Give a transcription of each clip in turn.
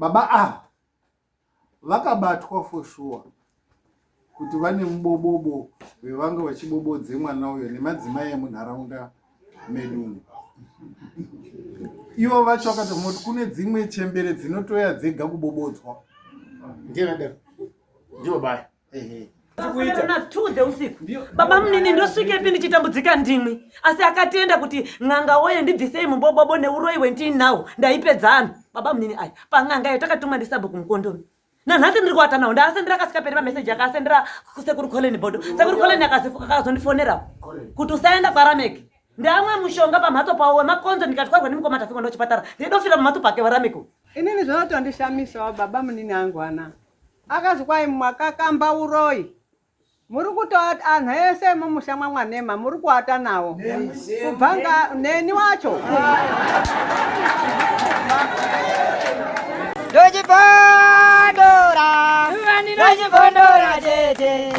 Baba ava vakabatwa for sure kuti vane mubobobo wevanga vachibobodze mwana uyo nemadzimai emunharaunda medu umu. Ivo vacho vakatomoti kune dzimwe chembere dzinotoya dzega kubobodzwa. Ndivo baya. Na 2 dzeusiku baba munini ndosvikepi ndichitambudzika ndimwi asi akatenda kuti n'anga woye ndibvisei mubobobo neuroyi wendinawo ndaipedzana baba munini aya pan'anga iyo takatumwa ndisabhuku mukondomi nanhasi ndiri kuwata nawo ndaasendera kasikaperi mameseji akaasendera sekuru coleni bodo sekuru coleni akazondifonerawo kuti usaenda kwarameki ndamwe mushonga pamhatso pawo wemakonzo ndikatwarwa nemukoma tafika ndochipatara ndidofira pamhatso pake warameki Inini zvinotondishamisawo baba munini angu ana akazi kwai makakamba uroyi muri kutoata anhu ese emumusha mwamwanema muri kuata nawo kubva nga neni wacho Ndochibondora, ndochibondora chete.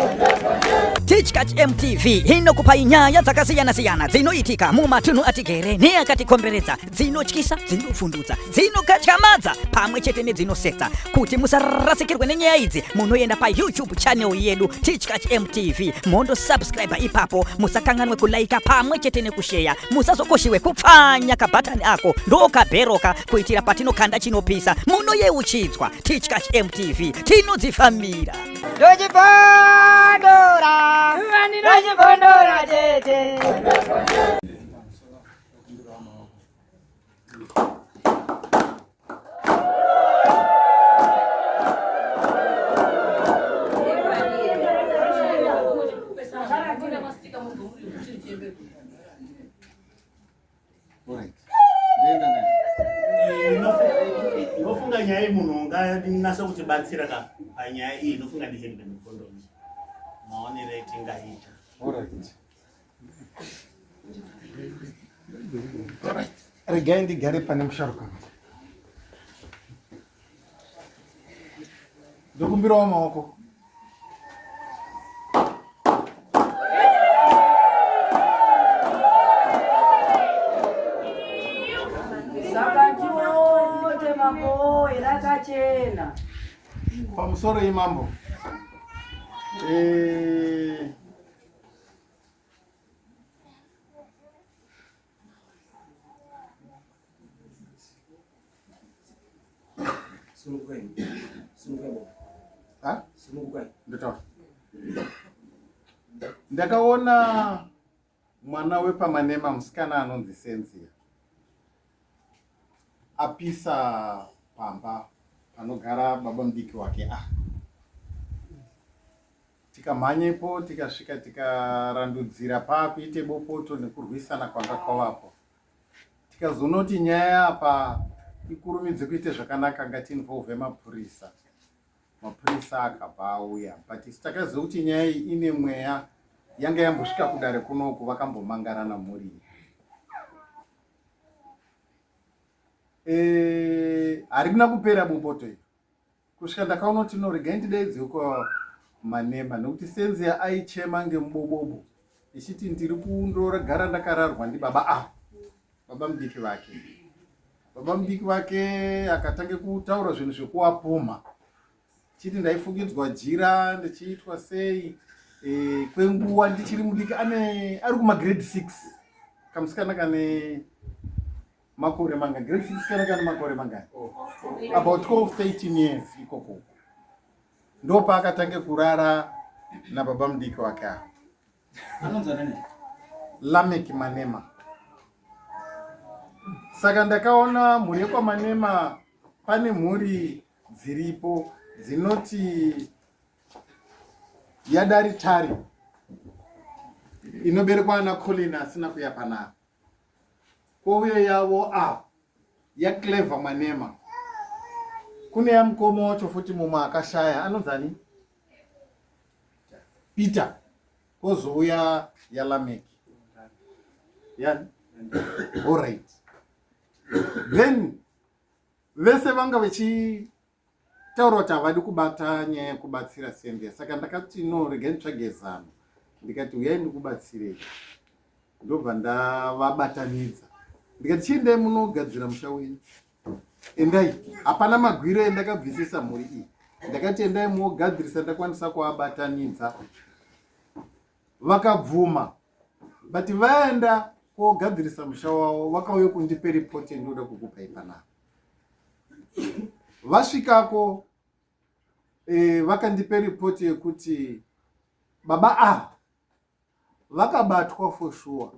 Tichkach MTV inokupai nyaya dzakasiyana-siyana dzinoitika mumatunhu atigere neakatikomberedza dzinotyisa dzinovhundutsa dzinokatyamadza pamwe chete nedzinosetsa kuti musarasikirwe nenyaya idzi munoenda payoutube channel yedu tichkach mtv mondosubscribe ipapo musakanganwe kulaika pamwe chete nekusheya musazokoshiwe kupfanya kabhatani ako ndokabheroka kuitira patinokanda chinopisa munoyeuchidzwa tichkach mtv tinodzifambira Ndochibondora, ndochibondora chete. Ndofunga nyaya iyi munhu unganasa kutibatsira ka panyaya iyi ndofunga ndi Henry Mukondomi maonero etingaita. Regai ndigare pane musharuka. Ndokumbirawo maoko. Saka tiote mambo rakachena. Pamusoro imambo. Eh Ndakaona mwana wepamanema musikana anonzi Senzia apisa pamba panogara baba mudiki wake ah. Tikamhanyepo tikasvika tikarandudzira paakuite bopoto nekurwisana kwanga kwavapo. Tikazonoti nyaya apa ikurumidze kuite zvakanaka ngatiinvolve mapurisa. Mapurisa akabva auya but isu takaziva kuti nyaya iyi ine mweya yanga yambosvika kudare kunoku vakambomangarana mhuri iyi. Eh, harina kupera bopoto iri. Kusvika ndakaona kuti no regai ndidaidze kwa Manema nekuti Senzia aichema ngemubobobo ichiti ndiri kundogara ndakararwa ndibaba ava baba mudiki vake. Baba mudiki vake akatange kutaura zvinhu zvekuwapumha chiti ndaifukidzwa jira ndichiitwa sei e, kwenguva ndichiri mudiki ane ari kumagrade 6 kamusikana kane makore mangani grade 6 kana kana makore mangani about 12 13 years ikoko ndopaakatange kurara nababa mudiki wake ava Lamek Manema saka ndakaona mhuri yekwaManema pane mhuri dziripo dzinoti yadaritari inoberekwa ana Colin asina kuya panapa Kwouya yavo a yaClever Manema. Kune yamukoma wacho futi mumwe akashaya anonzi ani? Peter. Kozouya yaLameki. Yani? All right. Then vese vanga vechi taura kuti havadi kubata nyaya yekubatsira Cynthia saka ndakati no regai nditsvage zano ndikati huyai ndikubatsirei ndobva ndavabatanidza ndikati chiendai munogadzira musha wenyu Endai, hapana magwiro endakabvisisa mhuri iyi. Ndakati endai muogadzirisa ndakwanisa kuabatanidza. Vakabvuma. But vaenda kogadzirisa musha wavo vakauya kundipe report yandinoda kukupai panapa. Vasvikako e, vakandipe report yekuti baba ava vakabatwa for sure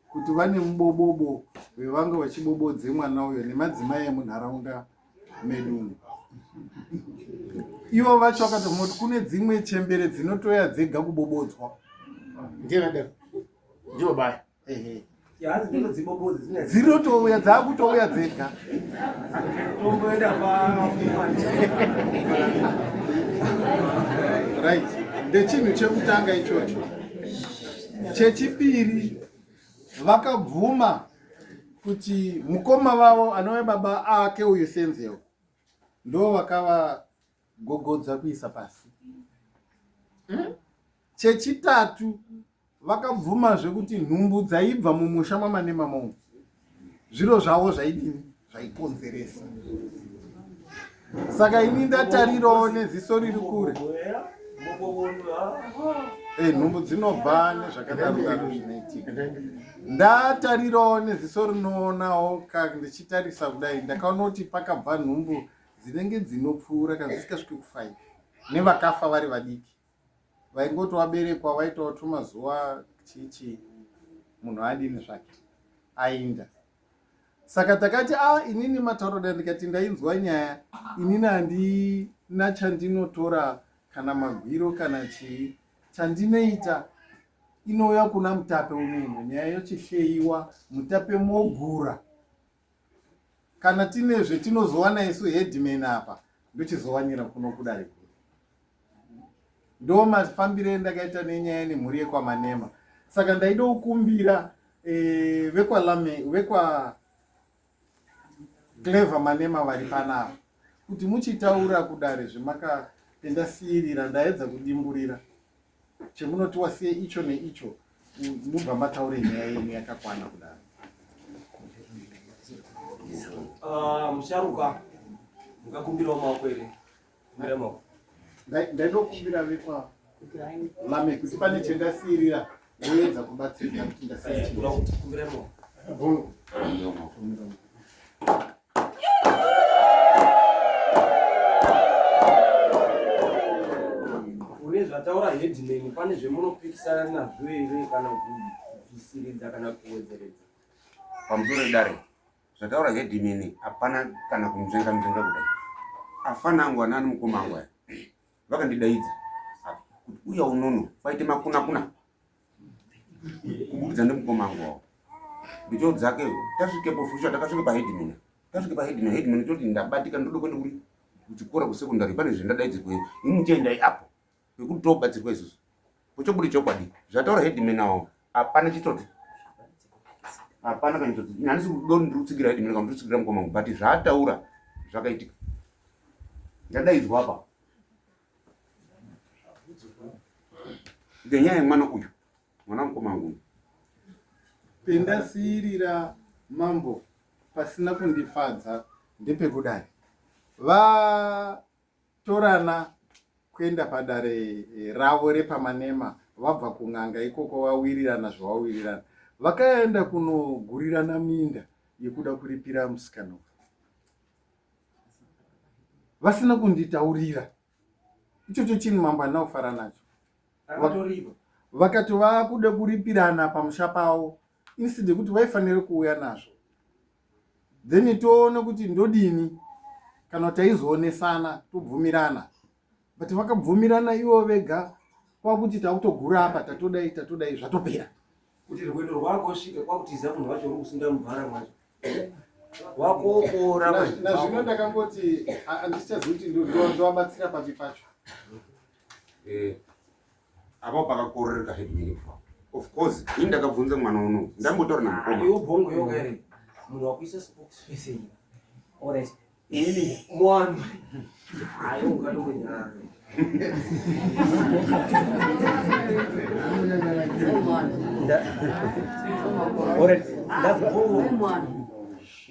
kuti vane mubobobo wevanga vachibobodze mwana uyo nemadzimai emunharaunda medu umu ivo vacho vakatobvuma kuti kune dzimwe chembere dzinotoya dzega kubobodzwa ndivo baya dzinotouya dzakutouya dzega right ndechinhu chekutanga ichocho chechipiri vakabvuma kuti mukoma vavo anove baba ake uyu senzel ndo vakavagogodza kuisa pasi hmm? Chechitatu, vakabvumazve kuti nhumbu dzaibva mumusha maManemamongo zviro zvavo zvaidini zvaikonzeresa. Saka ini ndatarirawo neziso riri kure. Eh, nhumbu dzinobva nezvakadaro daro zvinoitika. Ndatarirawo neziso rinoonawo ka ndichitarisa kudai ndakaona kuti pakabva nhumbu dzinenge dzinopfuura kana dzisikasviki ku5 nevakafa vari vadiki. Vaingoti waberekwa waitawo tumazuva chii chii munhu adini zvake ainda. Saka takati a ah, inini matauro da ndikati ndainzwa nyaya inini handina chandinotora kana magwiro kana chii chandinoita inouya kuna mutape unoino nyaya yochihleyiwa mutape mogura kana tine zvetinozowana isu headman apa ndochizowanira kuno kudare guru ndo mafambiro endakaita nenyaya nemhuri yekwamanema saka ndaida kukumbira e, vekwalame vekwa clever manema vari panapa kuti muchitaura kudare zvemakapendasiyirira ndaedza kudimburira Chemunoti wasiye icho neicho mubva mataure nyaya yenyu yakakwana kudaro. Ah, musharuka mungakumbirawo maoko here? Kumbira maoko. Ndainokumbira vekwa Lame kuti pane chendasiirira voedza kubatsirika kuti ndasiya eh, Kumbira maoko. Bongo. Kune zvataura headman pane zvemunopikisana nazvo here kana kubvisiridza kana kuwedzeredza? Pamusoro edare zvataura headman hapana kana kunzvenga nzvenga kudai. Afana angu anani mukoma angu aya vakandidaidza kuti uya unono kwaite makuna kuna kuburikidza nemukoma wangu wavo ndichodzake tasvikepo fusha takasvika paheadman tasvika paheadman headman toti ndabatika ndoda kuenda kuri kuchikora kusekondari pane zvendadaidzirweyo imi muchiendai apo pekuti tobatsirwa isusu pochobude chokwadi zvataura headman awo hapana chitsotsi hapana kana chitsotsi handisi kudo ndiri kutsigira headman kana ndiri kutsigira mukoma wangu but zvaataura zvakaitika ndadaidzwa apa ngenyaya yemwana uyu mwana mukoma wangu Pendasiirira mambo pasina kundifadza ndepekudai vatorana kuenda padare eh, ravo repamanema vabva kun'anga ikoko vawirirana zvawawirirana vakaenda kunogurirana minda yekuda kuripira musikana uyu vasina kunditaurira ichocho chinhu mambo handina kufara nacho vakati vakuda kuripirana pamusha pavo instead yekuti vaifanira kuuya nazvo then toone kuti ndodini kana taizoonesana tobvumirana but vakabvumirana ivo vega kwakuti takutogura apa tatodai tatodai zvatopera kuti rwendo rwako svika kwakutiza munhu wacho uri kusinda mubhara mwacho wakokora nazvino ndakangoti handichazivi kuti ndovabatsira papi pacho eh, apo pakakorereka headman of course ini ndakabvunza mwana uno ndambotaura namukoma iwo bhongo yoga here munhu wakuisa spokesperson alright Ini mwana. Hayi ungatomonyara.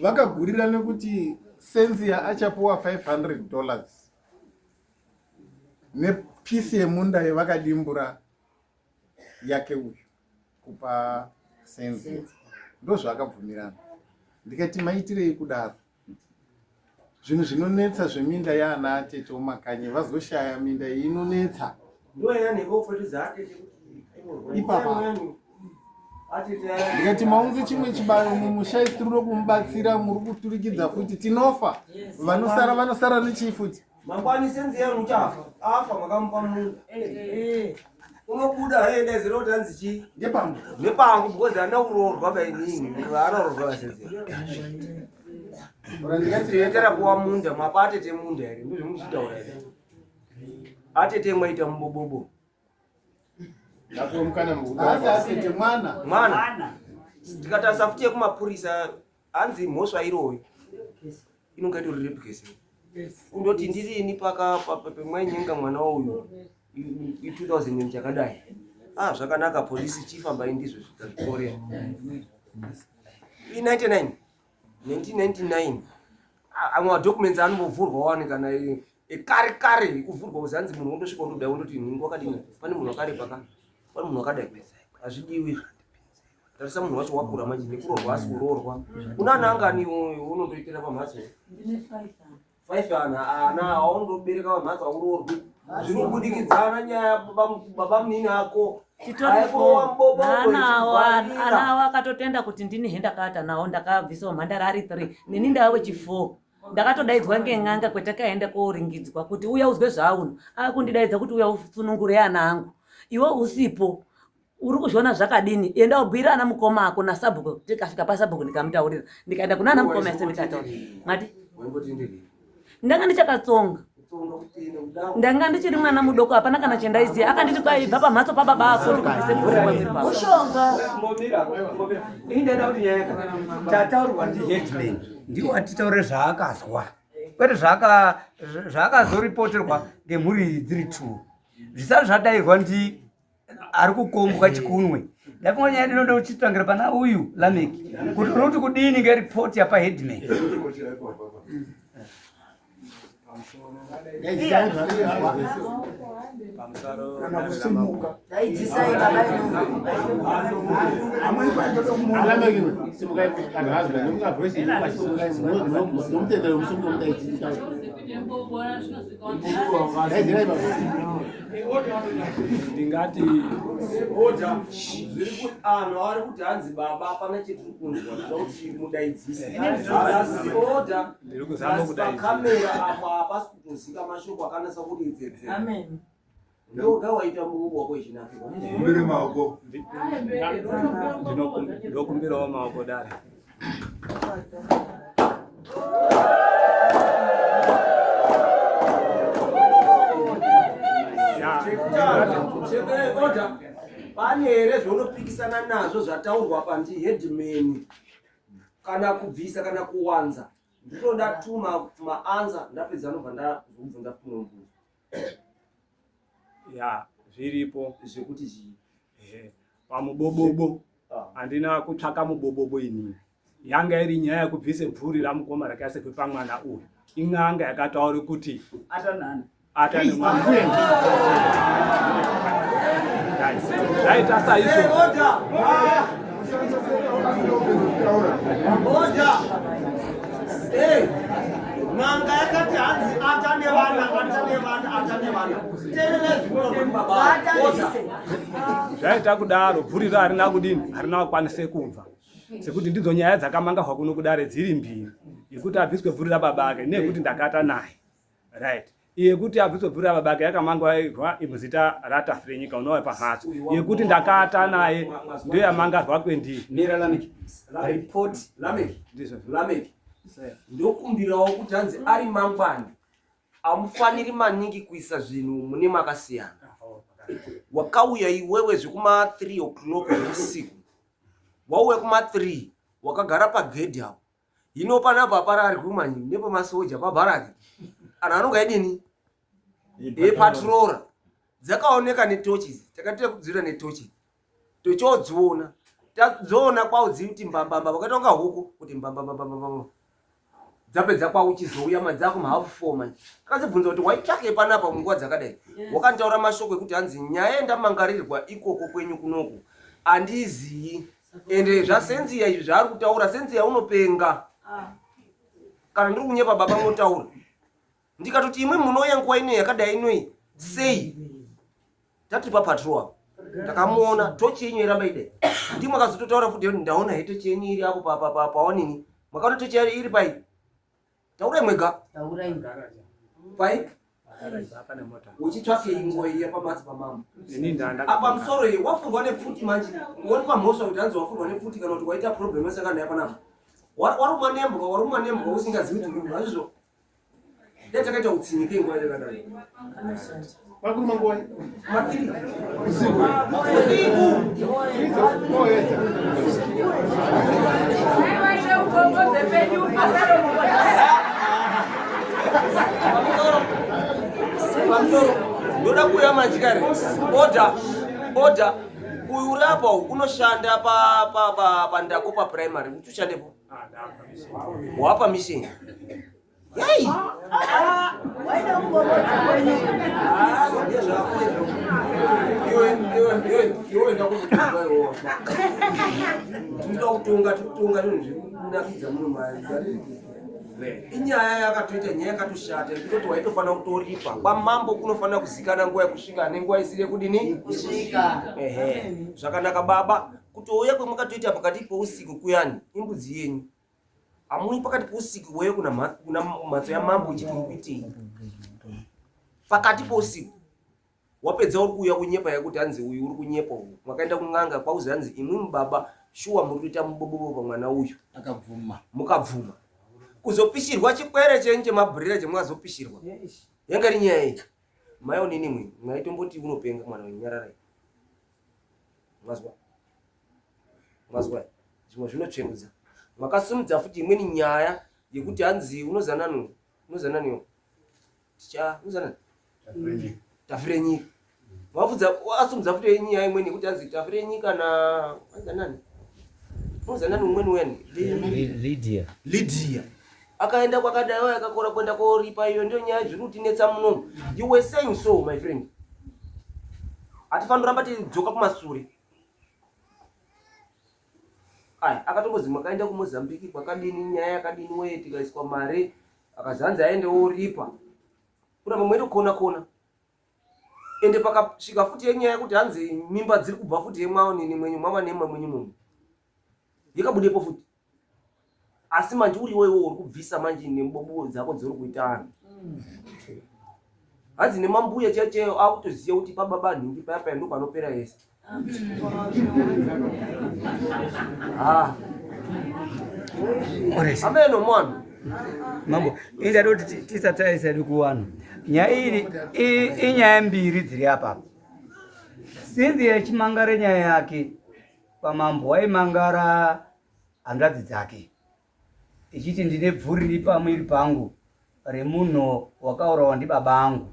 Vakagurira nekuti Senzia achapuwa 500 dollars nepisi yemunda yevakadimbura yake uyu kupa Senzia, ndozvaakabvumirana. Ndikati maitirei kudaro? Zvinhu zvinonetsa zveminda yaana atete mumakanyi, vazoshaya minda iyi inonetsa ipapa. Ndikati maunze chimwe chibayo mumusha, isi tiri kumubatsira, muri kuturikidza futi, tinofa, vanosara vanosara nechii futi? Mangwani senzi yanu uchafa afa makamupa munda unobuda haenda zero kuti hanzi chii ngepangu nepangu because haana kuroorwa bainini haana kuroorwa vasenzi tera kuwa munda mapa atete munda here ndozvemuchitaura here atete mwaita mubobobo Ndapuwa mukana Asi atete mwana mwana tikatarisa futi yekumapurisa hanzi mhosva iroyi inonga itori rape case kundoti ndirini paka pemwainyenga mwana uyu i2000 chakadai ah zvakanaka polisi chifambai ndizvo zvikazvikorera i99 1999 amwe madocuments anombovhurwa wani kana ekare kare kuvhurwa kuzi hanzi munhu wondosvika wondodai wondoti nhingi wakadini pane munhu wakarepa ka pane munhu wakadai hazvidiwi izvi tarisa munhu wacho wakura manje nekuroorwa asi kuroorwa una ana angani unondoitira pamhatso five ana ana aundobereka pamhatso auroorwi zvinobudikidzana nyaya baba munini ako ana awo akatotenda kuti ndini hendakaata nawo, ndakabvisawo mhandara ari 3 neni ndava wechi4. Ndakatodaidzwa ngen'anga kwetakaenda koringidzwa kuti uya uzwe zvauno akundidaidza kuti uya usunungure ana angu, iwe usipo uri kuzviona zvakadini, enda ubhuire ana mukoma ako nasabhuku. Tikasvika pasabhuku ndikamutaurira, ndikaenda kuna ana mukoma ese ndikataura. Mati ndanga ndichakatsonga, ndanga ndichiri mwana mudoko, hapana kana chendaiziva. Akanditi kwaibva pamhatso pababa ako ndikubvise bvuri pamwiri pako. Mushonga. Ini ndaida kuti nyaya tataurwa ndiheadman ndiwo atitaure zvaakazwa kwete zvaakazoripoterwa ngemhuri dziri two zvisati zvadairwa ndi ari kukombwa chikunwe. Ndafunga nyaya inoda kuchitangira pana uyu Lameki kuti unoti kudini ngeripoti yapaheadman. Kana kusimuka. Daidzisai baba. Ndingati oda zviri kuti anhu ari kuti hanzi baba hapana chetiri kunzwa toda kuti mudaidzise asi oda Ndiri kuzama asi kudaidzisa. pakamera apa hapasi kutozika mashoko akanasa kudedzedzera. Amen. Ndoga waita murubo wako ichinakirwa. Kumbire maoko. Ndokumbirawo maoko dare. Oda pane here zvaunopikisana nazvo zvataurwa pandi headman kana kubvisa kana kuwanza? Ndinoda tu maanza ndapedza anobva ndazobvunza futi mumwe mubvunzo. Ya, zviripo. Zvekuti chii? Ehe, pamubobobo handina kutsvaka mubobobo inini, yanga iri nyaya yekubvise bvuri ramukoma rakasekwe pamwana uyu. In'anga yakataura kuti Atanana. Ata nemwana zvaita saizvo. Order! Order! Hey! N'anga yakati hanzi ata nevana, ata nevana, ata nevana. Teererai zvinotaurwa ndibaba. Order! Zvaita kudaro bvuri ro harina kudini, harina kukwanise kubva, sekuti ndidzo nyaya dzakamangahwa kuno kudare dziri mbiri, yekuti abviswe bvuri rababa ake neyekuti ndakata naye. Right, yekuti abviswe bvuri rababa ake yakamangwairwa muzita raTafirenyika unova pamhatso, yekuti ndakata naye ndiyo yamangarwa kwendiri. Mira Lameki. Report Lameki. Ndizvo. Lameki. Ndokumbirawo kuti hanzi ari mangwani amufaniri maningi kuisa zvinhu mune makasiyana. Wakauya iwewe zvekuma 3 o'clock usiku. Wauya kuma 3 wakagara pagedhi apo. Hino panapa apararwi manje nepamasoja pabharaki. Anhu anonga idini? Epatrora. Dzakaoneka netochi. Takatira kudzira netochi. Tochodziona. Tadziona kwaudzi kuti mbambamba vakaita kunga huku kuti mbambambambamba. Dzapedza kwauchizouya madzako mahalf four manje. Akazibvunza kuti waitsvakei panapa munguva dzakadai. Wakantaura mashoko ekuti hanzi nyaya yandamangarirwa ikoko kwenyu kunoku handiziyi. Ende zvaSenziya izvi zvaari kutaura Senziya unopenga. Kana ndiri kunyepa baba motaura. Ndikatoti imwi munouya nguva ino yakadai inoi sei? Tati papatrol apo takamuona tochi yenyu iramba ide. Ndimwe akazototaura futi yoti ndaona he tochi yenyu iri apo pawanini. Makaona tochi iri pai? Taurai mwega. Taurai. Pai? Uchitsvakei nguva iya pamhatso pamambo. Apa musoro iyi wafurwa nepfuti manje. Wonipa mhosva kuti hanzi wafurwa nepfuti kana kuti waita problem yasangana nayo panapa. Warumwa nembwa, warumwa nembwa usingazivi kuti uri hazvizvo. Dai takaita utsinye kei nguva yakadai. Vakuruma nguva Matiri. Usiku. Usiku. Moedza. Pamusoro. Ndoda kuuya manje kare. Order. Order. Uyu uri apa uyu unoshanda pa pa pa pandako pa primary. Uchishandepo. Wapa mission. Yei. Tinoda kutonga tikutonga zvinhu zviri kunakidza muno mari. Inyaya yakatoita nyaya yakatoshata yekutoti waitofanira kutoripa. Kwamambo kunofanira kuzikana nguva yekusvika nenguva isiri yekudini? Kusvika. Ehe. Zvakanaka baba kutouya kwemukatoita pakati pousiku kuyani imbudzi yenyu. Hamuyi pakati pousiku weyo kuna mhatso yamambo uchiti uri kuitei pakati pousiku wapedza uri kuuya kunyepa yekuti hanzi uyu uri kunyepa uyu makaenda kun'anga kwauzi hanzi imwimwi baba shuwa muri kuita mubobobo pamwana uyu akabvuma mukabvuma kuzopishirwa chikwere chenyu chemabhurira chemwazopishirwa yanga iri nyaya iyi mai onini mwi mwaitomboti unopenga mwana wenyu nyararai mwazwa Mazwa zvimwe zvinotsverudza. Makasimudza futi imweni nyaya yekuti hanzi unozanani unozanani ticha unozanani tafire nyika. Mafudza asimudza futi nyaya imweni yekuti hanzi tafire nyika na unozanani unozanani umweni weni Lydia. Lydia. Akaenda kwakadai akakora kuenda koripa iyo ndiyo nyaya zviri kutinetsa muno. You were saying so my friend. Hatifanira kuramba tichidzoka kumasure. Aya akatombozi makaenda kuMozambique kwakadini nyaya yakadini weye tikaiswa mari akazanzi aende oripa kuramba mweito kona kona ende pakasvika futi yenyaya yekuti hanzi mimba dziri kubva futi yemwaonini mwenyu mama nemwa mwenyu mumu yakabudepo futi asi manje uri iwewe uri kubvisa manje nembobo dzako dzauri kuita anhu hanzi nemambuya chaiyo chaiyo akutoziva kuti pababa nhingi paya paya ndo panopera yese ah. ameno mwana mambo inda kuti tisataisa edu kuvanhu nyaya iri inyaya mbiri dziri apa Cynthia echimangare nyaya yake kwamambo waimangara hanzvadzi dzake ichiti ndine bvuri riri pamuviri pangu remunhu wakaurawa ndibaba angu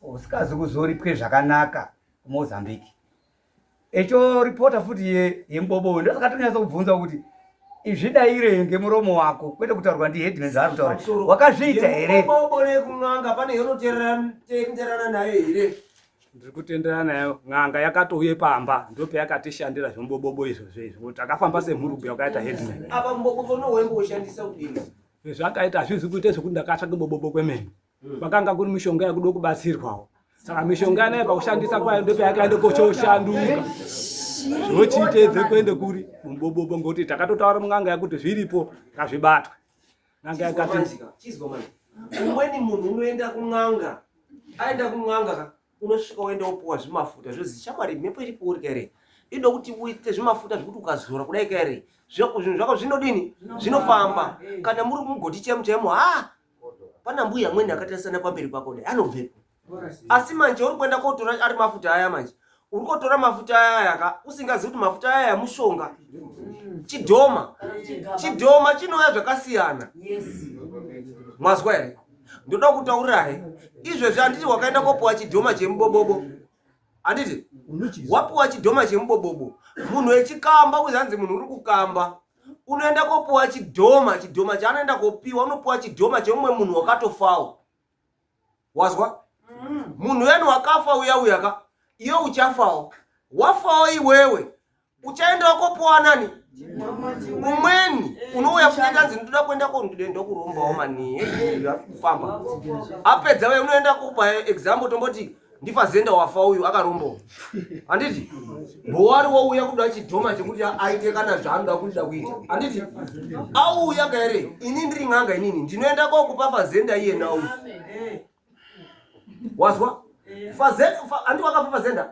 usikazi kuzoripwe zvakanaka kumozambique echo ripota futi yemubobo ndosaka tonyatsa kubvunza kuti izvidaire ngemuromo wako kwete kutaurwa ndiheadman zvaari kutaura wakazviita here mubobo nekun'anga pane yonotenderana naye here Ndiri kutenderana nayo n'anga yakatouye pamba ndopeyakatishandira zvemubobobo izvozvo izvo kuti takafamba semhurugwe yakaita headman. Apa mubobobo nowembo ushandisa kudini? Zvakaita hazvizi kuita zvekuti ndakatsvake bobobo kwemene. Kwakanga kuri mishonga yekuda kubatsirwawo. Saka mishonga yanayo pakushandisa kwayo ndopeyakaenda kochoshanduka. Zvochiitedze kuende kuri mubobobo ngokuti takatotaura mun'anga yakuti zviripo ngazvibatwe. N'anga yakati chizwa manje. Umweni munhu unoenda kun'anga. Aenda kun'anga ka unosvika woenda wopuwa zvimafuta zvozi shamwari mhepo iri kuuri kaere inoda kuti uite zvimafuta zvekuti ukazora kudai kaere zvinhu zvako zvinodini zvinofamba kana muri mugoti chaimo chaimo ha pana mbuya amweni akatarisana pamberi pako dai anobvepo asi manje uri kuenda kotora ari mafuta aya manje uri kotora mafuta aya ka usingazivi kuti mafuta aya mushonga chidhoma chidhoma chinouya zvakasiyana mwazwa here ndoda kutaurirai izvezvi handiti wakaenda kopuwa chidhoma chemubobobo handiti wapuwa chidhoma chemubobobo munhu echikamba kuzanzi munhu uri kukamba Unoenda kopuwa chidhoma, chidhoma chaanoenda kopiwa unopuwa chidhoma chemumwe munhu wakatofawo. Wazwa? Munhu uyani wakafa uya uya ka, iwe uchafawo. Wafawo iwewe, uchaenda wakopuwa nani? Umweni unouya futi tanzi ndoda kuenda ko ndoda kurombawo mani. Hey, kufamba. Apedza wewe unoenda kupa example tomboti ndifazenda wafa uyu akarombawo. Handiti? Bhowari wouya kuda chidhoma chekuti aite kana zvaanoda kuda kuita. Handiti? Auya ka here? Ini ndiri n'anga inini. Ndinoenda kokupa fazenda iye nauyu. Wazwa? Fazenda handi wakafa fazenda.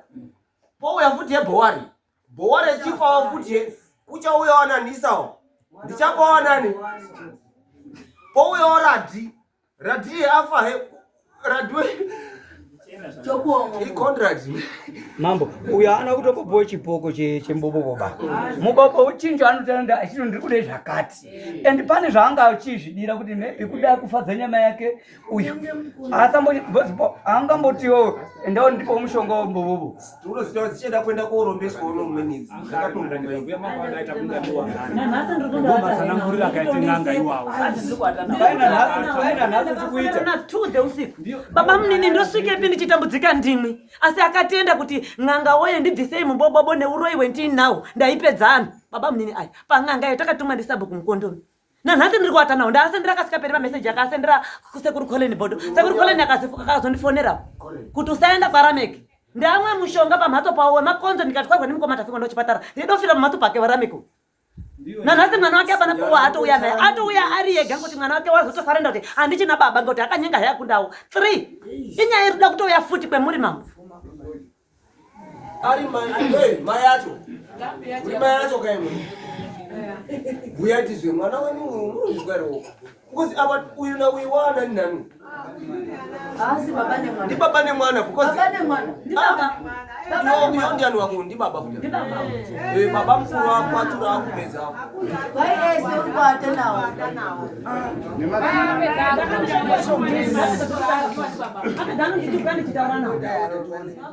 Pouya futi yebhowari. Bhowari echifawo futi ye. Kuchauya wananisawo. Ndichapa wanani? Pouyawo radhi. Radhi afa he. Radhi icontract. Mambo uyo haana kutombopiwa chipoko chembobobo ba. Mubobo uchinjo anotanda achiti ndiri kude zvakati. And pane zvaanga achizvidira kuti maybe kuda kufadza nyama yake uyu. Haangambotiwo endawo ndipo mushonga wembobobo. Unoziva dzichienda kuenda korombeswa uno mumweni idzi. Nanhasi ndiri kundoata. Matsananguriro akaita n'anga iwawo. Paina nhasi tikuita. Na 2 dzeusiku. Baba munini ndosvikepi ndichitambudzika ndimwi. Asi akatenda kuti n'anga woye ndibvisei mubobobo neuroyi wendinawo ndaipedza anhu. Baba munini aya pan'anga iyo takatumwa ndisabhuku mukondomi. Nanhasi ndiri kuata nawo ndaasendera kasikaperi mameseji akaasendera sekuru Colin Bodo. Sekuru Colin akazondifonera kuti usaenda kwaRameki. Ndamwe mushonga pamhatso pawo wemakonzo ndikatwarwa nemukoma Tafikwa ndochipatara. Ndidofira pamhatso pake waRameki. Nanhasi mwana wake hapana kuwa atouya naye. Atouya ari ega ngoti mwana wake wazotosarenda kuti handichina baba ngoti akanyenga haya kundawo. 3. Inyaya iri kuda kutouya futi kwemuri mambo. Ari mai, hey, mai acho. Uri mai acho kaimwe. Bhuya tizwe mwana wenyu uyu munozvizwa here? Because apa uyu na uyu wana ni nani? Asi baba nemwana. Ndi baba nemwana because Baba nemwana. Ndi baba. Baba nemwana. Ndiani wako ndi baba futi. Ndi baba. Eh baba mukuru wako atura akumeza apo. Vai ese uri kuata nawo.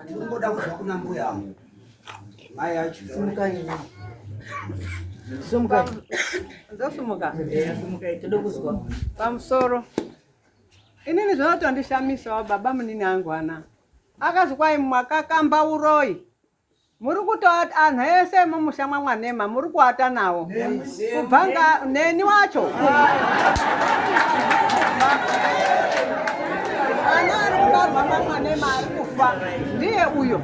Ndinongoda kuzwa kuna mbuya angu. Mai acho. Simukai. Simukai. Ndosumuka. Simukai toda kuzwa. Pamusoro. Inini zvinotondishamisawo baba munini angu ana. Akazi kwai mwakakamba uroyi. Muri kutoata anhu ese emumusha mwamwanema muri kuata nawo. Kubva nga neni wacho. Ana ari kubarwa mwamwanema ari kufa ndiye uyo.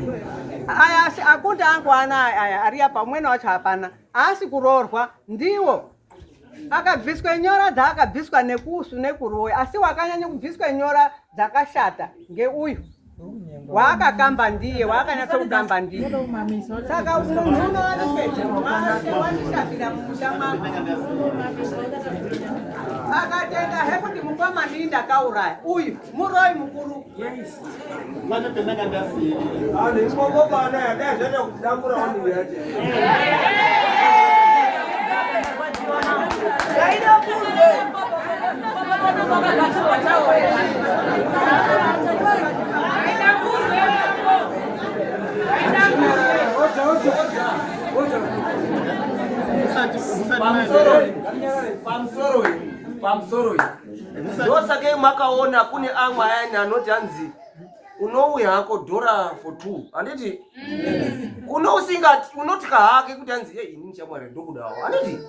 Aya asi akunda angu ana aya ari apa umweni wacho hapana. Haasi kuroorwa ndiwo. Akabviswa nyora dzaakabviswa nekusu nekuroya asi wakanyanya kubviswa nyora dzakashata ngeuyu. Waakakamba ndiye, waakanyatsa kukamba ndiye. Saka munhu unowanipedza wandishabira mumusha mwangu. Akatenda he kuti mukoma ndini ndakauraya. Uyu muroyi mukuru. Pane pendanga ndasiirira. Anhu ikoko kana yadai zvaita kudambura vanhu yacho. Pamusoro ndosakei makaona kune amwe ayani anoti hanzi unouya hako dhora for two handiti kuno usingati unotya hake kuti hanzi hey, inini shamwari ndokudawo handiti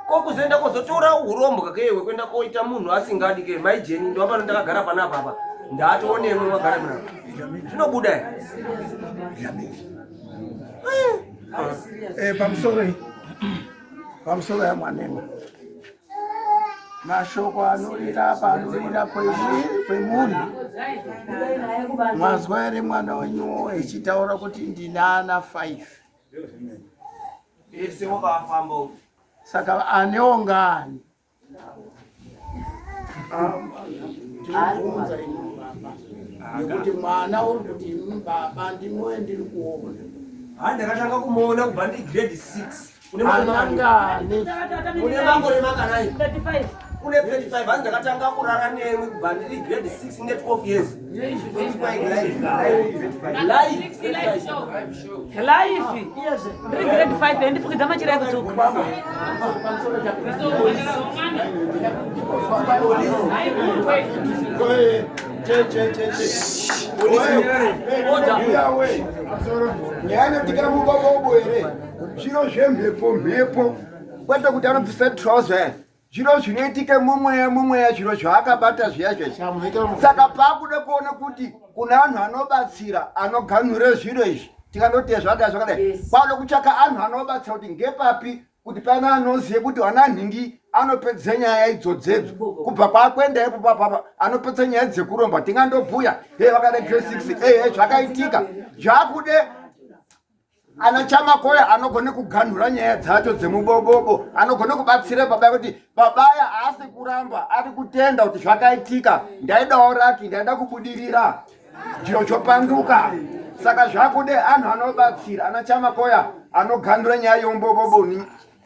ko kuzoenda kozotora urombo kakewe kuenda koita munhu asingadi ke mai Jeni ndopano ndakagara panapa apa ndatoonekwe magara panapa zvinobuda here? Pamusoro pamusoro yamwanema mashoko anorira apa anorira kwemuri mwazwa here mwana wenyu echitaura kuti ndinana 5 ese wakafamba saka anewo ngani? Tinobvunza imi baba nekuti mwana uri kuti imi baba ndimwe ndiri kuona. Ha, ndakatanga kumuona kubva ndi grade 6. Anangani? Une makore makanai? 35. Une 35 hanzi ndakatanga kurara newe kubva ndiri grade 6 ne 12 years. Life. Life. Ndiri grade 5 ndifukidza machira ekutsvuka. Nyaya inotikira mubobobo here zviro zvemhepo mhepo kwete kuti anobvisa trouser zviro zvinoitika mumweya mumweya zviro zvaakabata zviya zvezvi saka paakuda kuona kuti kuna anhu anobatsira anoganhura zviro izvi tikandoti zvadai zvakadai kwauda kutsvaka anhu anobatsira kuti ngepapi kuti pane anozive kuti wana nhingi anopedza nyaya idzodzedzo kubva kwakuenda ipo papapa anopedza nyaya dzekuromba tingandobhuya he vakada grade 6 ehe zvakaitika zvakude ana chamakoya anogone kuganhura nyaya dzacho dzemubobobo anogone kubatsira baba kuti babaya haasi kuramba ari kutenda kuti zvakaitika ndaidawo raki ndaida kubudirira chiro chopanduka saka zvakude anhu anobatsira ana chamakoya anoganhura nyaya yomubobobo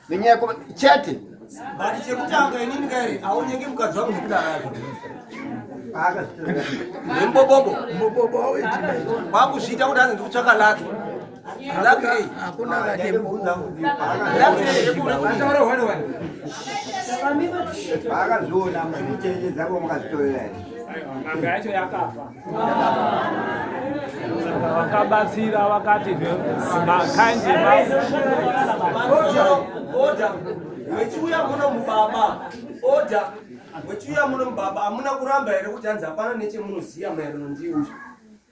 nenyaya yekuba chete but chekutanga inini kairi aoneke mukadzi wangu nekuti arari nembobobo kwakuzviita kuti anzi ndikutsvaka laki laki rei laki rei akazviona muchenjedza ko makazvitorera N'anga yacho yakafa. Saka vakabatsira vakati makanje oda wechiuya muno mubaba oda wechiuya muno mubaba hamuna kuramba here kuti hanzi hapana nechemunoziva maererano ndiye uyu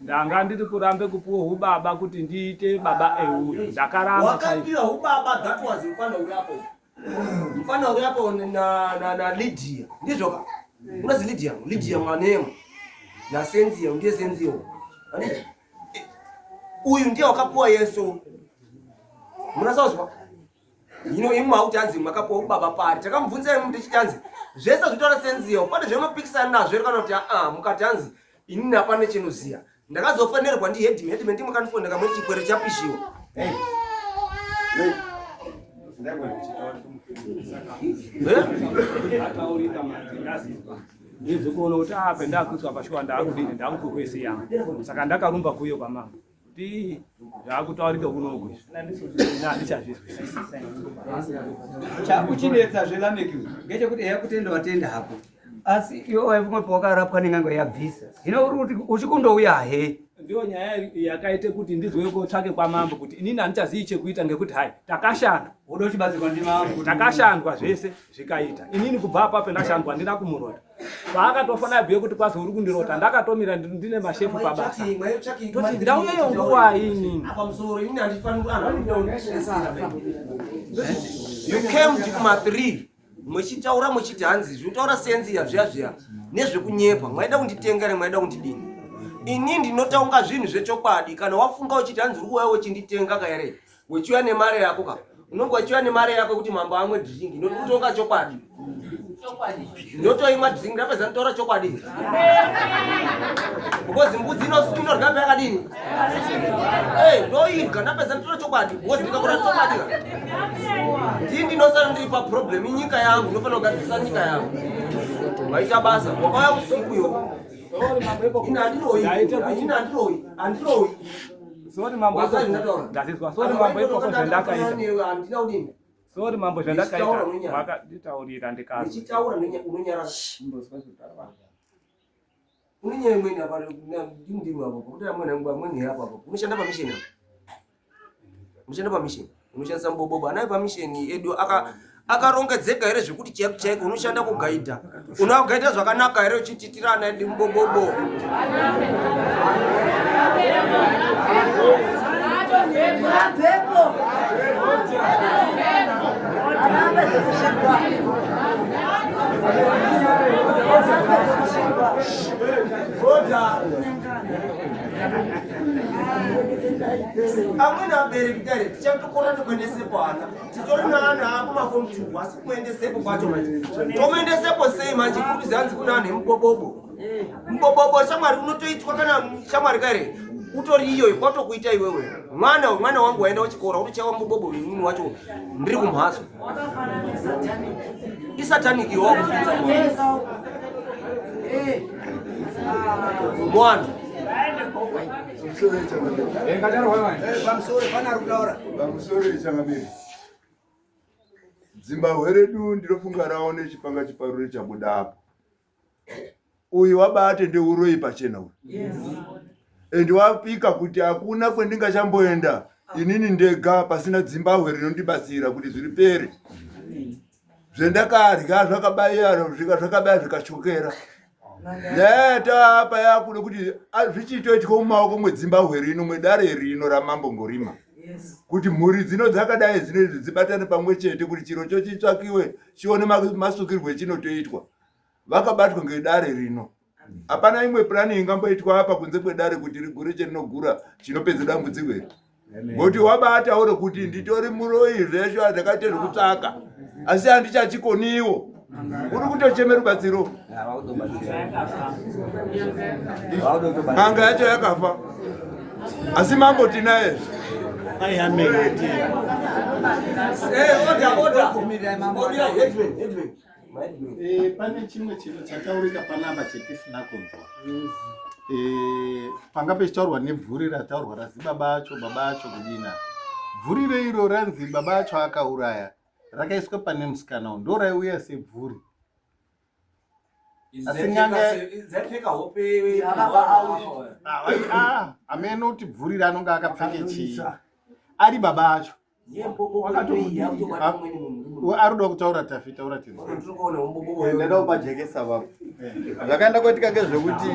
ndanga ndiri kurambe kupuwa hubaba kuti ndiite baba euyu ndakaramba wakapiwa hubaba that was mfana uri apo mfana uri apo nalydia ndizvo ka unozi lydia lydia mwanemo nasenzio ndiye senzio uyu ndiye wakapuwa yesu munasauzwa hino imwe hauti hanzi makapuwa ubaba pari takamubvunza imwe tichiti hanzi zvese zvitaura senzio pane zvemunopikisana nazvo here kana kuti aa mukati hanzi inini hapana chinoziya ndakazofonerwa ndi headman headman ndimwe kandifonera kamwe chikwere chapishiwa ndizvo kuona kuti apa ah, ndakuiswa pashuwa ndaakudini ndakukukwesi yangu saka ndakarumba kuyo kwamambo kuti zvakutaurika kunoku izvi handichazvizwisisi chakuchinetsa zvelameki ngechekuti eya kutenda watenda hako asi iwe waifunga pawakarapwa nen'anga yabvisa hino uri kuti uchikundouya he ndiyo nyaya yakaite kuti ndizwe kotsvake kwamambo kuti inini handichazii chekuita ngekuti hai takashandwa uda uchibatsirwa ndimambo takashandwa zvese zvikaita inini kubva apapo ndashandwa ndina kumurota paakatofona abhuye kuti kwazi uri kundirota ndakatomira ndine mashefu pabasa toti ndauyeyo nguwa inini you came to kuma 3 muchitaura muchiti hanzi zvinotaura senzi ya zviya zviya nezvekunyepa mwaida kunditenga here mwaida kundidini ini ndinotaunga zvinhu zvechokwadi kana wafunga uchiti hanzi uri kuuya wechinditenga ka here wechiuya nemari yako ka unonge wachiuya nemari yako yekuti mambo amwe drink ndinotonga chokwadi ndotoimwa drink ndapedza ndotaura chokwadi because mbudzi inorya payakadini ndoidya ndapedza ndotaura chokwadi because ndikakura chokwadi ndii ndinosara ndiri paproblem inyika yangu ndinofanira kugadzirisa nyika yangu vaita basa wakauya usiku yo ini handiroyi ini handiroyi handiroyi Sorry mambo. Ndazizwa. Sorry mambo ikoko zvandakaita. Handina kudini. Sorry mambo zvandakaita. Makanditaurira ndikazi. Ndichitaura unonyarara. Une nyaya imweni apa ndimudini apo. Kuti amweni angu amweni hapa apo. Unoshanda pa mission apa. Unoshanda pa mission. Unoshandisa mubobobo. Anayo pa mission edu aka akarongedzeka here zvekuti chaiko chaiko unoshanda kugaidha unogaidha zvakanaka here uchititira ana edu mubobobo Amweni abereki dare tichatokora nekuendesepo ana titori naana akumafomu two asi kumuendesepo kwacho manje tomuendesepo sei manje kuri zanzi kuna anhu emubobobo mubobobo shamwari unotoitwa kana shamwari kare Utori iyoyo kwatokuita iwewe. Mwana mwana wangu waenda kuchikora utochaiwa mubobo inini wacho ndiri kumhatso. Isatanic iwe wakubvunza mwana. Mwana. Pamusoro changamire. Dzimbahwe redu ndinofunga raone chipanga chiparure chabuda apo. Uyu wabate ndeuroyi pachena uyu. Yes. And wapika kuti hakuna kwendingachamboenda inini ndega pasina dzimbahwe rinondibatsira kuti zviripere. Zvendakarya zvakabaya zvakabaya zvikachokera. Nyaya yataapa yakuda kuti zvichitoitwa mumaoko mwedzimbahwe rino mwedare rino ramambo Ngorima. Kuti mhuri dzino dzakadai dzino idzi dzibatane pamwe chete kuti chiro cho chitsvakiwe chione masukirwe chinotoitwa. Vakabatwa ngedare rino. Hapana imwe plani ingamboitwa apa kunze kwedare kuti rigure cherinogura chinopedza dambudziko iri. Ngokuti wabataura kuti nditori muroyi zvesho ndakaite zvekutsvaka asi handichachikoniwo. Uri kutocheme rubatsiro. N'anga yacho yakafa. Asi mambo tinaye. Eh, pane chimwe chinhu chataurika panapa chetisina kunzwa eh, panga pechitaurwa nebvuri rataurwa razi baba acho baba acho kudina bvuri reiro ranzi baba acho akauraya rakaiswa pane musikana uyu ndoraiuya sebvuri asi n'anga ah, amene kuti bvuri raanonge akapfeke chii ari baba acho Aruda kutaura Tafi, taura tini. Ndada kupajekesa baba. Zvakaenda kuitika ngezvekuti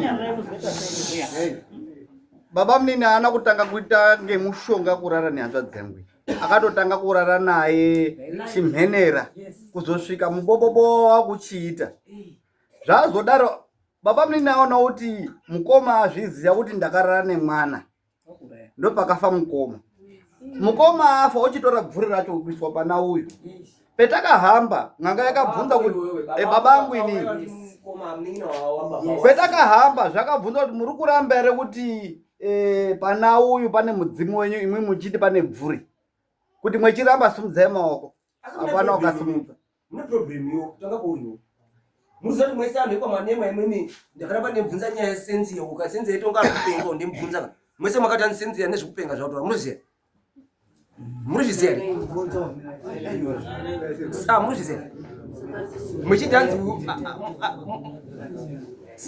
baba munini haana kutanga kuita ngemushonga kurara nehanzvadzi yangu. Akatotanga kurara naye chimhenera kuzosvika mubobobo wakuchiita. Zvazodaro baba munini aona kuti mukoma azviziva kuti ndakarara nemwana. Ndopakafa mukoma. Mukoma afa ochitora bvuri racho kuiswa pana uyu. Petakahamba n'anga yakabvunza kuti e, baba angu inini. Petakahamba zvakabvunza kuti muri kuramba here kuti e, pana uyu pane mudzimu wenyu imwi muchiti pane bvuri. Kuti mwechiramba simudzai maoko. Hapana wakasimudza. Mune problem yo kutanga kuuriwo. Munoziva kuti mwese anhu ekwamanema imwimi ndakaramba ndimubvunza nyaya yesenzi yeuka senzi yaitonga ari kupenga ndimubvunza ka. Mwese makati ani senzi yane zvekupenga zvautora munoziva. Munozviziva here? Ah, munozviziva. Muchiti hanzi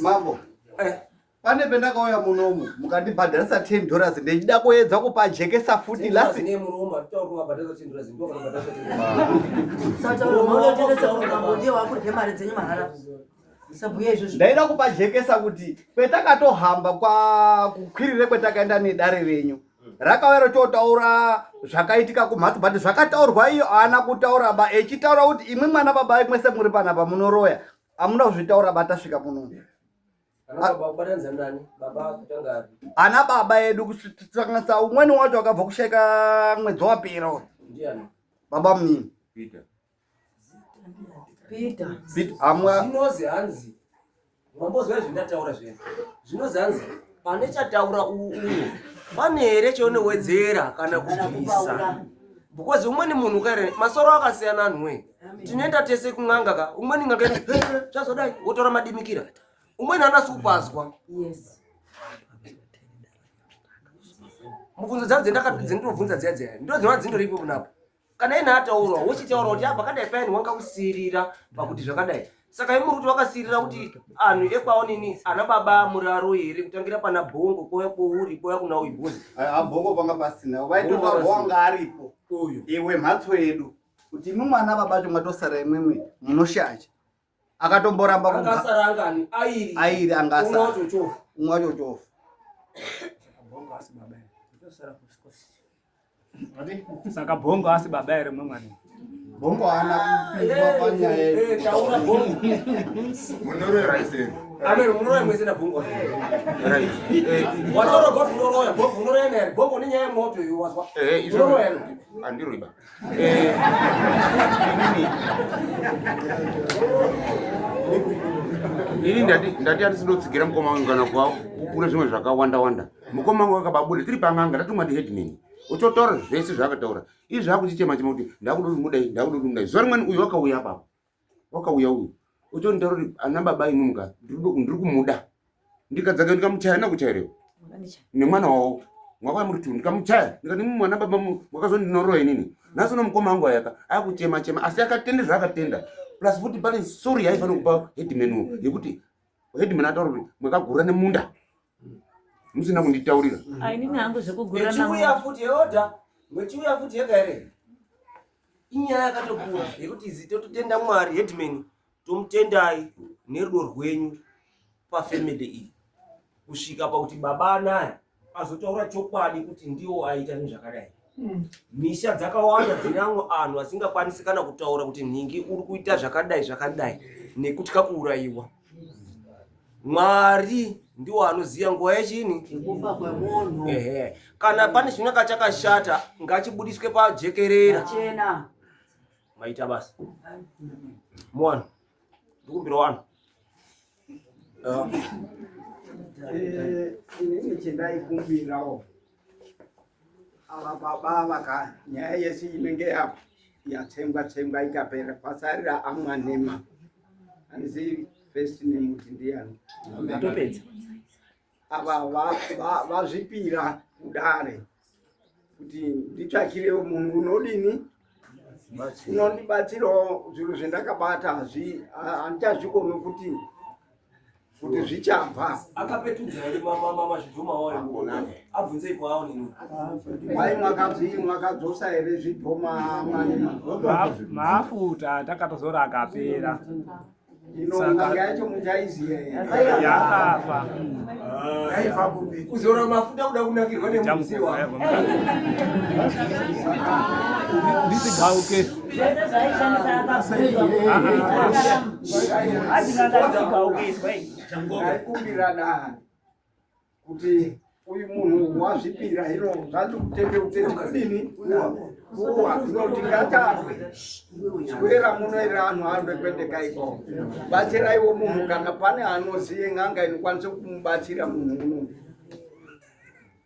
Mambo. Eh. Pane pendakauya munomu mukandibhadharisa 10 dollars ndichida kuedza kupajekesa futi last ndaida kupajekesa kuti kwetakatohamba kwakukwirire kwetakaenda nedare renyu rakauya rochotaura zvakaitika kumhatso but zvakataurwa iyo haana kutaura ba echitaura kuti imwe mwana baba mwese muri panapa munoroya amuna kuzvitaura ba tasvika munomu ana baba edu kusanganisa umweni wacho akabva kushaika mwedzi wapera uyu baba munini zvinozi hanzi mambozwa zvindataura zvene zvinozi hanzi pane chataura uyu pane here chaunowedzera kana kubvisa because umweni munhu kaere masoro akasiyana anhu wee tinoenda tese kun'anga ka umweni n'anga zvazodai wotora madimikira umweni anasi kupazwa yes mubvunzo dzangu dzendinobvunza dziya dziya ndo dzinova dzindoripo kunapo kana ine ataurwa wochitaura kuti apa kadai payani wanga usirira pakuti zvakadai saka imuri kuti wakasirira kuti anhu ekwaonini ana baba muraro here kutangira pana bhongo kouya kwouri kouya kuna uyu bhozi abhongo panga pasina vaitotaurwa wanga aripo uyu iwe mhatso yedu kuti imwe mwana baba acho mwatosara imwimwi munoshanja akatomboramba angasara angani airi airi angasara umwe wacho chofa saka bhongo asi baba here mwe mwana bhongo haana kupindwa panyaya eh, taura bhongo munoroya ise amen munoroya mwese na bhongo right eh. watoro bhongo unoroya bhongo unoroya naye bhongo ni nyaya moto iyo wazwa eh izvo andiroiba Eh, ini ndati ndati handisi ndotsigira mukoma wangu kana kupupura zvimwe zvakawanda wanda. Mukoma wangu akababuda tiri pang'anga tatumwa ndiheadman. Uchotaura zvese zvaakataura. Izvi zvakuchichema chema kuti ndakuda kuti mudai, ndakuda kuti mudai. Zuva rimweni uyu wakauya apapo. Wakauya uyu. Uchonditaura kuti ana baba imwe muka ndiri kumuda. Ndikadzaka ndikamuchaya nakuchairewo. Nemwana wavo. Mwakauya muri two ndikamuchaya. Ndikati imwe mwana baba mwakazondinorowa inini. Nhasi uno mukoma wangu ayaka akuchema chema asi akatenda zvaakatenda. Plus futi pane sorry yaifanira kupa headman uyu yekuti headman ataura kuti mwakagura nemunda. Musina kunditaurira. Inini hangu zvekugura Mechiuya futi yeoda, mechiuya futi yega here? Inyaya yakatokura yekuti izi tototenda Mwari headman tomutendai nerudo rwenyu pafamily iyi kusvika pakuti baba anaya azotaura chokwadi kuti ndiwo aita zvinhu zvakadai. Misha dzakawanda dzine amwe anhu asingakwanisi kana kutaura kuti nhingi uri kuita zvakadai zvakadai nekutya kuurayiwa. Mwari ndiwo anoziva nguva yechini yekufa kwemunhu. Ehe. Kana pane chinenge chakashata ngachibudiswe pajekerera. Pachena. Maita basa. Mwana. Ndikumbira wani. Eh, inini chendaikumbirawo ava baba vaka nyaya yese inenge yatsengwa tsengwa ikapera kwasarira amwanema handizivi first name kuti ndiyani Topedza. Ava vazvipira kudare kuti nditsvakirewo munhu unodini unondibatsirawo zviro zvendakabata handichazvikoni kuti kuti zvichabva. Akapetudza here mazvidhoma wayo abvunzei kwawo nini Mai mwakadzosa here zvidhoma mwanema? Mafuta takatozora akapera. Ino n'anga yacho muchaiziya here? Yakafa. Yaibva kupi? Kuzora mafuta kuda kunakirwa nemuzi wako. Ndisigauke. Zvese zvaishandisa Ndaikumbira dare kuti uyu munhu wazvipira hino zvanzi kutende kutende kudini kuwa inoti ngatahwe swera munoera anhu arwe kuendeka iko batsiraiwo munhu kana pane anoziye n'anga inokwanisa kumubatsira munhu uno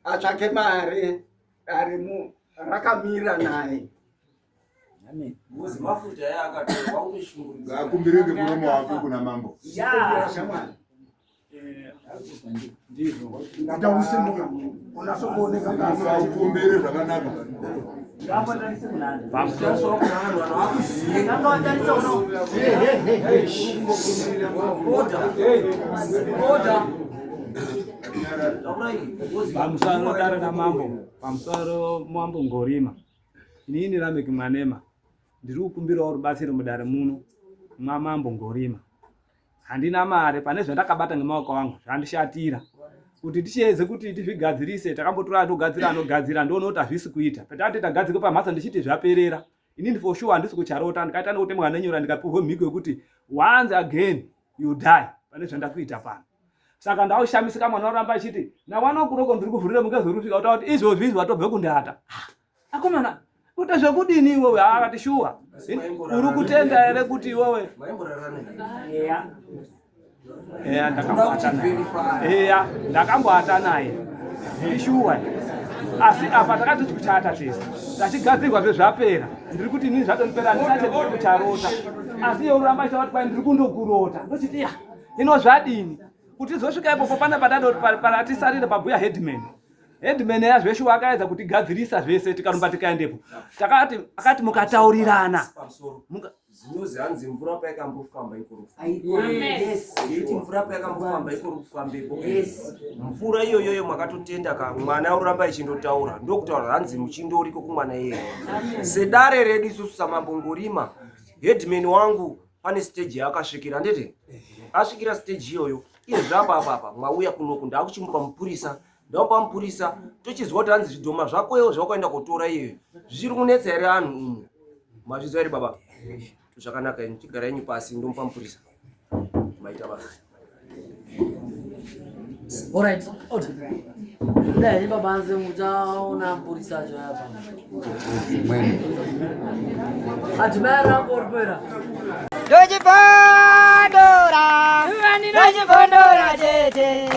atsvake mari dare rakamira naye. Ngozi mafuta aya akatorwa kutoshungurudzika. Ngaakumbire ngemuromo wake kuna mambo. Ndizvo. Ndausimuka unasokuoneka Ngaukumbire zvakanaka. Pamusoro dare ramambo, pamusoro mambo Ngorima. Inini Rameki Mwanema ndiri kukumbirawo rubatsiro mudare muno mwamambo Ngorima. Handina mare pane zvandakabata ngemaoko angu zvandishatira kuti tichiedze kuti tizvigadzirise. Takambotora anogadzira anogadzira ndoona kuti hazvisi kuita. Patati tagadzirwa pamhatso ndichiti zvaperera. Inini for sure handisi kucharota ndikaita nekutemwa nenyora ndikapihwa mhiko yekuti once again you die pane zvandakuita pano. Saka ndaushamisika mwana oramba achiti nawana kuroko ndiri kuvhurira mungezorusvika kutaura kuti izvozvi izvi watobve kundata. Akomana kuita zvekudini iwewe? Akati shuwa uri kutenda here kuti iwewe eya ndakamboata naye eya ndakamboata naye ishuwa asi apa takati kuchata tese tachigadzirwa zve zvapera ndiri kuti inini zvatondipera handisachedi kucharota asi iye uramba achitaura kuti kwai ndiri kundokurota ndochiti ya hino zvadini kuti tizosvika ipopo pane patadoti pabhuya headman headman ya zveshuwa akaedza kutigadzirisa zvese tikarumba tikaendepo takati akati mukataurirana Zvinozi hanzi mvura payakambofamba ikoroyeiti mvura payakambofamba ikorokufambepo mvura iyoyoyo makatotenda ka mwana uramba ichindotaura ndokutaura hanzi muchindoriko kumwana iyeye sedare redu isusu samambo Ngorima headman wangu pane stage yaakasvikira handiti asvikira stage iyoyo iye zvapa apa apa mwauya kunoku ndakuchimupa mupurisa ndamupa mupurisa tochizwa kuti hanzi zvidhoma zvako iwo zvawakaenda kotora iyoyo zvichiri kunetsa here anhu umu mazvizwa here baba zvakanaka ini chigara yenyu pasi ndomupa mupurisa maita basa. Alright, order. Dai baba anze muchaona mupurisa acho apa. Adzimai rangu oripera. Ndochibhodora. Ndinochibvondora chete.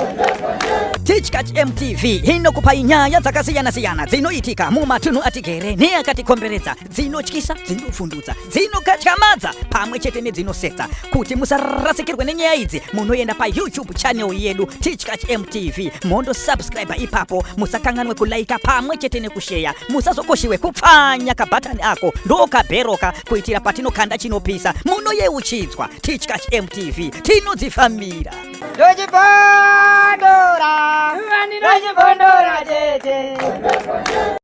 Tichkach MTV inokupai nyaya dzakasiyana-siyana dzinoitika mumatunhu atigere neakatikomberedza, dzinotyisa, dzinovhundutsa, dzinokatyamadza pamwe chete nedzinosetsa. Kuti musarasikirwe nenyaya idzi, munoenda paYouTube channel yedu Tichkach MTV mondosubscribe ipapo. Musakanganwe kulaika pamwe chete nekusheya. Musazokoshiwe kupfanya kabhatani ako ndokabheroka kuitira patinokanda chinopisa munoyeuchidzwa. Tichkach MTV tinodzifambira. Ndochibvondora. Ndochibvondora chete.